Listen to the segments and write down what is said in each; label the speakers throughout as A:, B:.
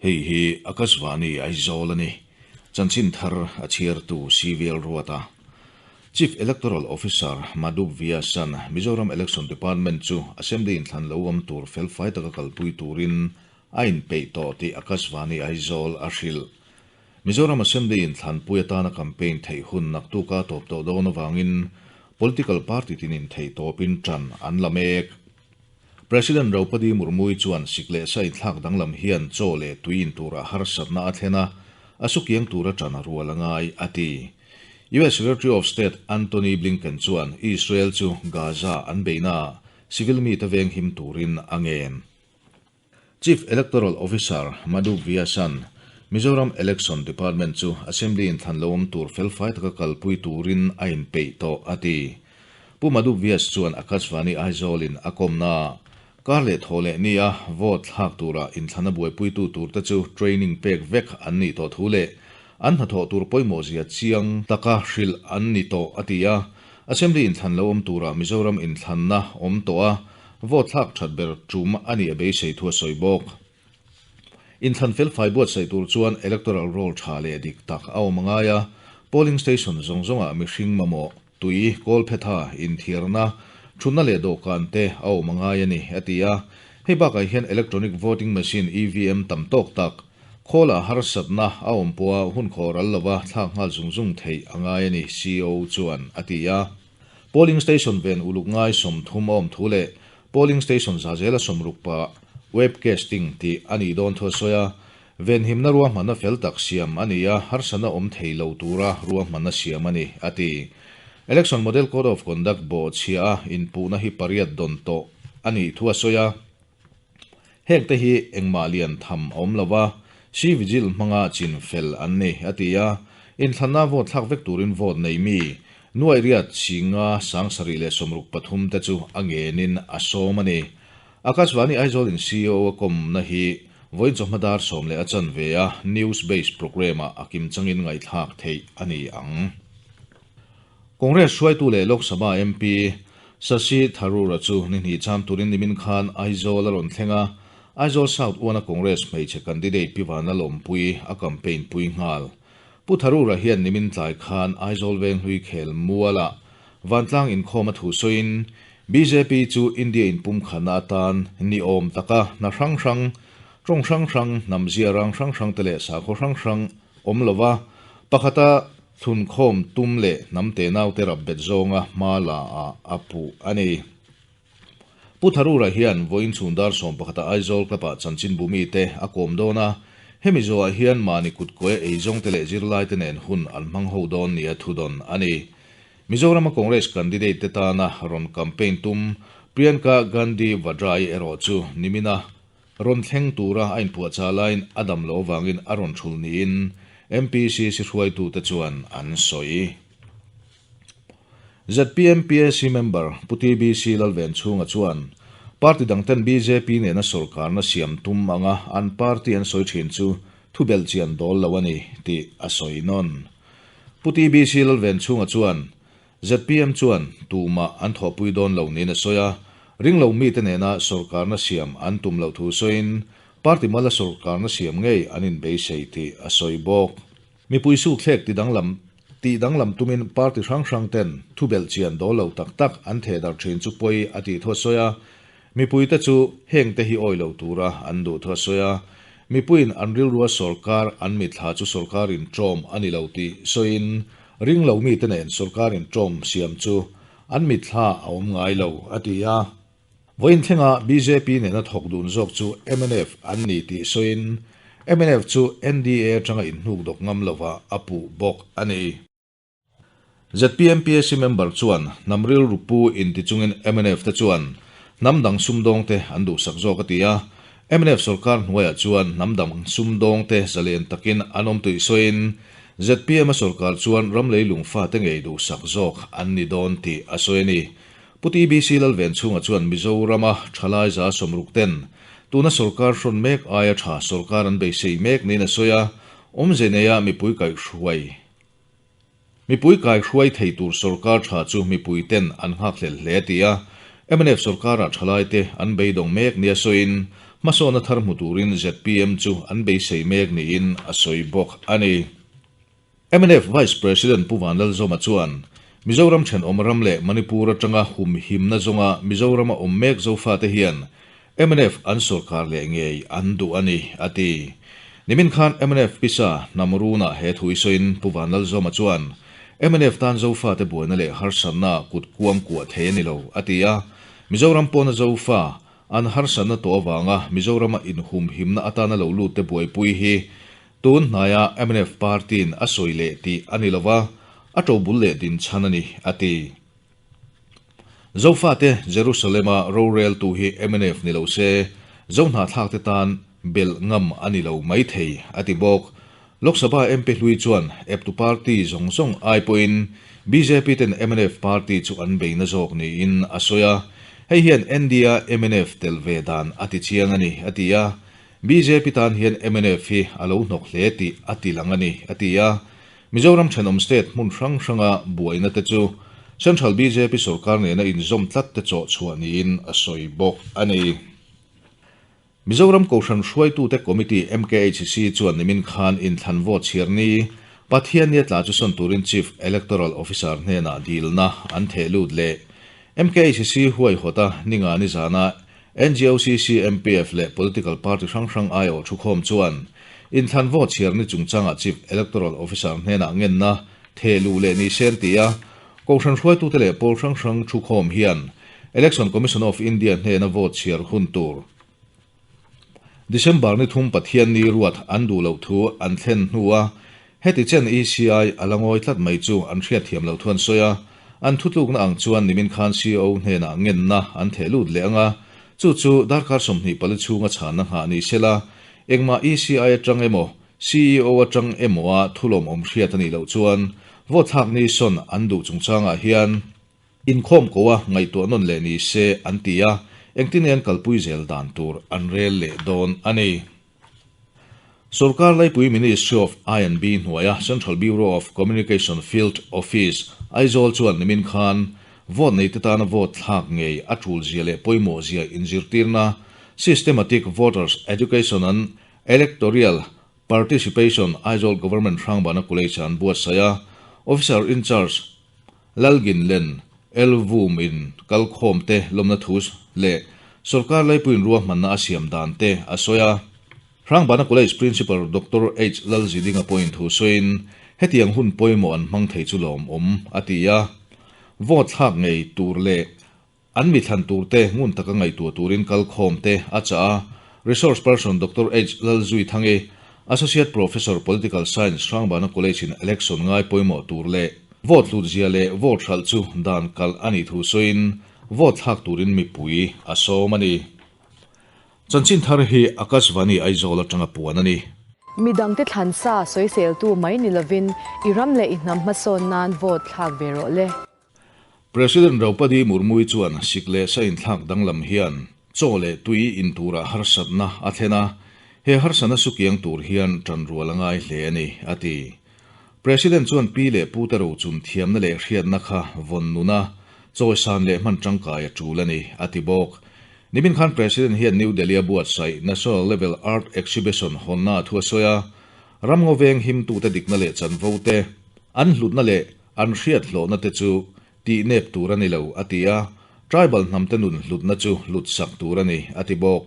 A: Hei hi Akashvani Aizawl a ni. Chanchin thar a chhiartu CVL Ruata. Chief Electoral Officer Madhub Vyas-a'n Mizoram Election Department chu Assembly inthlan lo awm tur felfai taka kalpui turin a inpeih tawh tih Akashvani Aizawl a hrilh. Mizoram Assembly inthlanpui atana campaign theih hun naktuka tawp tawh dawn avangin political party tinin theihtawpin tan an la mek. President Draupadi Murmu-i chuan sik leh sa inthlak danglam hian chaw leh tui in turah harsatna a thlen a, a sukiang tura tan a rual a ngai, a ti. US Secretary of State Antony Blinken chuan Israel chu Gaza an beihnaah civil mite venghim turin a ngen. Chief Electoral Officer Madhu Vyas-a'n Mizoram Election Department chu Assembly inthlan lo awm tur felfai taka kalpui turin a inpeih tawh, a ti. Pu Madhu Vyas chuan Akashvani Aizawl-in a kawmna kar leh thaw leh nia vote thlak tura inthlana buaipuitu turte chu training pek vek an nih tawh thu leh an hnathawh tur pawimawhzia chiang taka hrilh an ni tawh, a ti a. Assembly inthlan lo awm tura Mizoram inthlanna awm tawh a vote thlak that ber tum a nih a beisei thu a sawi bawk. Inthlan felfai buatsaih tur chuan electoral roll tha leh dik tak a awm a ngai a, polling station zawng zawngah mihring mamawh, tui, kawlphetha, inthiarna, thutna leh dawhkan te a awm a ngai a ni, a ti a. Hei bakah hian electronic voting machine, EVM, tam tawk tak, khawlah harsatna a awm pawha hun khawh ral lova thlak nghal zung zung theih a ngai a ni, CEO chuan a ti a. Polling station ven uluk ngai 30 a awm thu leh polling station za zela 60 pah webcasting tih a nih dawn thu a sawi a, venhimna ruahmanna fel tak siam a ni a, harsatna awm thei lo tura ruahmanna siam a ni, a ti. Election Model Code of Conduct bawhchhia a inpuhna hi pariat dawn tawh a nih thu a sawi a. Heng te hi engmah lian tham a awm lo va, C Vigil hmanga chin fel an ni, a ti a. Inthlanna vote thlak vek turin vote nei mi nuaih riat singa 7063 te chu a ngenin a sawm a ni. Akashvani Aizawl in CEO a kawmna hi vawiin chawhma dar sawm leh a chanve a news based programme ah a kim changin ngaihthlak theih a ni ang. Congress hruaitu leh Lok Sabha MP Shashi Tharoor-a chu ni hnih cham turin nimin khan Aizawl a rawn thleng a, Aizawl South uana Congress hmeichhe candidate Pi Vana Lawmpui a campaign pui nghal. Pu Tharoor-a hian nimin tlai khan Aizawl Venghlui khel mualah vantlang inkhawm a thu sawiin bjp chu India inpumkhatna atan ni awm taka hna hrang hrang, tawng hrang hrang, hnam zia rang hrang hrang te leh sakhaw hrang hrang awm lova pakhata Thlunkhawm tum leh hnam tenaute rap bet zawnga hma la ah a puh a ni. Pu Tharura hian vawiin chhun dar 11 ah Aizawl Club ah chanchinbu mite a kawm dawn a, hemi zawhah hian mahni kutkawi a eizawngte leh zirlaite nen hun an hmang ho dawn nia thudawn a ni. Mizorama Congress candidate te tana rawn campaign tum Priyanka Gandhi Vadra-i erawh chu nimina Rawn thleng tura a inpuahchah laiin a dam loh avangin a rawn thul niin MPCC hruaitute chuan an sawi. ZPM PAC member Pu TBC Lalvenchhunga chuan party dangten bjp nena sawrkarna siam tum anga an party an sawi thin chu thu belhchian dawl lo a ni tih a sawi nawn. Pu TBC Lalvenchhunga chuan ZPM chuan tumah an thawhpui dawn lo niin a sawi a, ring lo mite nena sawrkarna siam an tum loh thu sawiin party mala sawrkarna siam ngei an inbeisei tih a sawi bawk. Mipui sukthlek ti danglam tih danglam tumin party hrang hrang ten thu belh chian dawl lo tak tak an theh darh thin chu pawi a tih thu a sawi a, mipuite chu hengte hi awi lo tura an duh thu a sawi a, mipuiin an rilrua sawrkar an mitthla chu sawrkar inṭawm a ni lo tih sawiin Ring lo mite nen sawrkar inṭawm siam chu an mitthla a awm ngai lo, a ti a. Vawiin thlenga bjp nena thawk dun zawk chu mnf an ni tih sawiin mnf chu NDA atanga inhnuk dawk ngam lova a puh bawk a ni. ZPM PAC member chuan hnam rilru pu inti chungin mnf te chuan hnam dang sumdawngte an duhsak zawk a ti a. Mnf sawrkar hnuaiah chuan hnam dang sumdawngte zalen takin an awm tih sawiin ZPM a sawrkar chuan ram leilung fate ngei duhsak zawk an ni dawn tih a sawi a ni. Pu TBC Lalvenchhunga chuan Mizorama thalai 60 ten tuna sawrkar hrawn mek aia tha sawrkar an beisei mek niin a sawi a, awmze neia mipui kaihhruai Mipui kaihruai thei tur sawrkar tha chu mipui ten an nghakhlel hle a ti a. Mnf sorkarah thalaite an beidawng mek nia sawiin, hmasawnna thar hmu turin zpm chu an beisei mek niin a sawi bawk a ni. Mnf Vice President Pu Vanlalzawma chuan, Mizoram thenawm ram leh Manipur atanga humhimna zawnga Mizorama awm mek Zofate hian mnf an sorkar leh ngei an duh a ni, a ti. Nimin khan mnf pisa hnam runah he thu i sawiin Pu Vanlalzawma chuan, mnf tan Zofate buaina leh harsatna kut kuang kuah thei a ni lo, a ti a. Mizoram pawna Zofa an harsatna tawh avanga Mizorama inhumhimna atana lo lutte buaipui hi Tun hnaia mnf party-in a sawi leh tih a ni lova, a ṭobul leh din chhan a ni, a ti. Zofate Jerusalem-a roreltu hi mnf ni lo se, Zohnahthlakte tan belh ngam a ni lo mai thei, a ti bawk. Lok Sabha MP hlui chuan eptu party zawng zawng ai pawhin bjp ten mnf party chu an bei na zawk niin a sawi a, hei hian NDA mnf tel ve dan a ti chiang a ni, a ti a. Bjp tan hian mnf hi a lo hnawk hle tih a ti lang a ni, a ti a. Mizoram thenawm state hmun hrang hranga buaina te chu Central bjp sorkar nena inzawm tlat te chawh chhuah niin a sawi bawk a ni. Mizoram Kohhran hruaitute Committee, MKHC, chuan nimin khan inthlan vote chhiar ni Pathiannia tla chu sawn turin Chief Electoral Officer hnenah dilna an theh lut leh. MKHC huaihawta ninga nizana NGOCC, MPF leh political party hrang hrang aiawh thukhawm chuan inthlan vote chhiar ni chungchangah Chief Electoral Officer hnenah ngenna theh luh leh ni se an ti a. Kohhran hruaitute leh pawl hrang hrang thukhawm hian Election Commission of India hnena vote chhiar hun tur December ni thum Pathian ni ruat an duh loh thu an thlen hnua heti chen ECI a la ngawi tlat mai chu an hriatthiam loh thu an sawi a. An thutlukna ang chuan nimin khan CO hnenah ngenna an theh lut leh ang a, chu chu darkar 24 chhunga chhanna nghah ni sela, engmah ECI atang emaw, CEO atang emaw-a thulawmawm hriat a nih loh chuan vote thlak ni sawn an duh chungchangah hian inkhawm ko a ngaihtuah nawn leh ni se an ti a, engtin nge an kalpui zel dan tur an rel leh dawn a ni. Sorkar laipui Ministry of I and B hnuaia Central Bureau of Communication Field Office, Aizawl chuan nimin khan vote neite tana vote thlak ngei a tul zia leh pawimawh zia inzirtirna Systematic Voters Education and Electoreal Participation Aizawl Government Hrangbana College-ah an buatsaih a, Officer in Charge Lalginlen Elvum in kalkhawm te lawmna thu leh sorkar laipuiin ruahmanna a siam dan te a sawi a. Hrangbana College Principal Doctor H Lalzidinga pawhin thu sawiin hetiang hun pawimawh an hmang thei chu lawmawm a ti a. Vote thlak ngei tur leh An mi thlan turte ngun taka ngaihtuah turin kalkhawm te a chah a, Resource Person Doctor H. Lalzuithangi, Associate Professor Political Science Hrangbana College in election ngai pawimawh tur leh vote hlut zia leh vote hralh chu dan kalh a nih thu sawiin vote thlak turin mipui a sawm a ni. Chanchin thar hi Akashvani Aizawl atanga puan a ni.
B: Midangte thlansa sawiseltu mai ni lovin i ram leh i hnam hmasawn nan vote thlak ve rawh le.
A: President Draupadi Murmu-i chuan sik leh sa inthlak danglam hian chaw leh tui in turah harsatna a thlen a, he harsatna sukiang tur hian tanrual a ngai hle a ni, a ti. President chuan pi leh pute rochun thiamna leh hriatna kha vawn nuna chawisan leh hman tangkai a tul a ni, a ti bawk. Nimin khan President hian New Delhi-a buatsaih National Level Art Exhibition hawnna a thu a sawi a, ramngaw veng himtute dikna leh chanvo te, an hlutna leh An hriat hlawhna te chu tih nep tur a ni lo, a ti a, tribal hnamte nun hlutna chu hlut sak tur a ni, a ti bawk.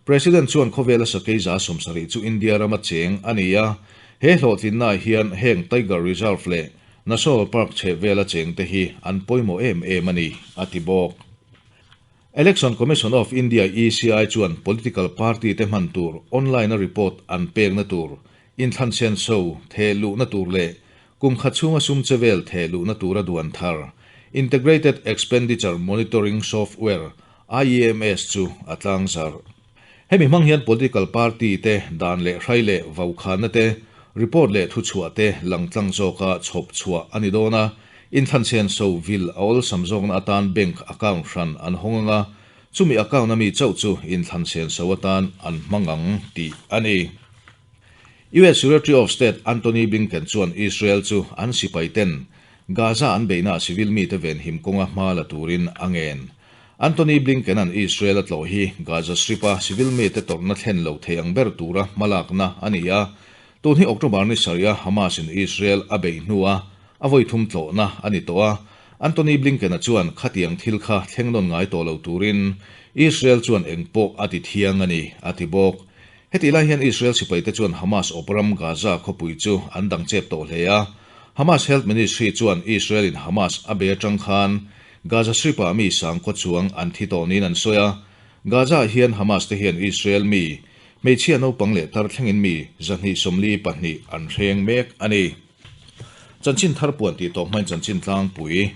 A: President chuan khawvela sakei 70% chu India rama cheng a ni a, he hlawhtlinnaah hian heng Tiger Reserve leh National Park chhehvela chengte hi an pawimawh em em a ni, a ti bawk. Election Commission of India, ECI, chuan political party te hman tur online-a report an pekna tur, inthlan senso theh luhna tur leh kum khat chhunga sum che vel theh luhna tura duan thar, Integrated Expenditure Monitoring Software, IEMS, chu a tlangzarh. Hemi hmang hian political party te dan leh hrai leh vaukhana te, report leh thuchhuah te langtlang zawka chhawp chhuah a ni dawn a, inthlan senso vil a awlsam zawkna atan bank account hran an hawng ang a, chumi account a mi chauh chu inthlan senso atan an hmang ang tih a ni. US Secretary of State Antony Blinken chuan Israel chu an sipai ten Gaza an beihna civil mite venhim kawnga hma la turin a ngen. Antony Blinken-a'n Israel a tlawh hi Gaza Strip-a civil mite tawrhna thlen lo thei ang ber tura hmalakna a ni a, tun hi October ni sarih-a Hamas-in Israel a beih hnua a vawi thum tlawhna a ni tawh a. Antony Blinken-a chuan khatiang thil kha thleng nawn ngai tawh lo turin Israel chuan engpawh a ti thiang a ni, a ti bawk. Hetih lai hian Israel sipaite chuan Hamas awp ram Gaza khawpui chu an dang chep tawh hle a. Hamas Health Ministry chuan Israel-in Hamas a bei atang khan Gaza Strip-ah mi sang khaw chuang an thi tawh niin an sawi a. Gaza-ah hian Hamas te hian Israel mi, hmeichhia naupang leh tar thlengin mi 242 an hreng mek a ni. Chanchin thar puan tih tawh hmain chanchin tlangpui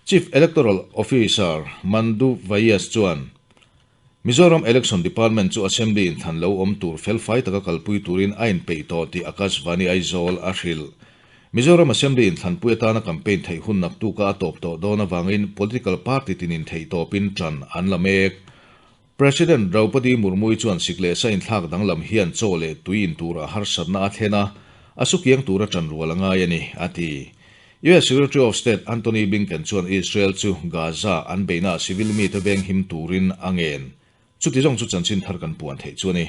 A: Chief Electoral Officer Mandu Vyas chuan Mizoram Election Department chu Assembly inthlan lo awm tur felfai taka kalpui turin a inpeih tawh tih Akashvani Aizawl a hrilh. Mizoram Assembly inthlanpui atana campaign theih hun naktuka a tawp tawh dawn avangin political party tinin theihtawpin tan an la mek. President Draupadi Murmu-i chuan sik leh sa inthlak danglam hian chaw leh tui in turah harsatna a thlen a, a sukiang tura tanrual a ngai a ni, a ti. US Secretary of State Antony Blinken chuan Israel chu Gaza an beihnaah civil mite veng him turin a ngen. Chuti zawng chu chanchin thar kan puan theih chu a ni.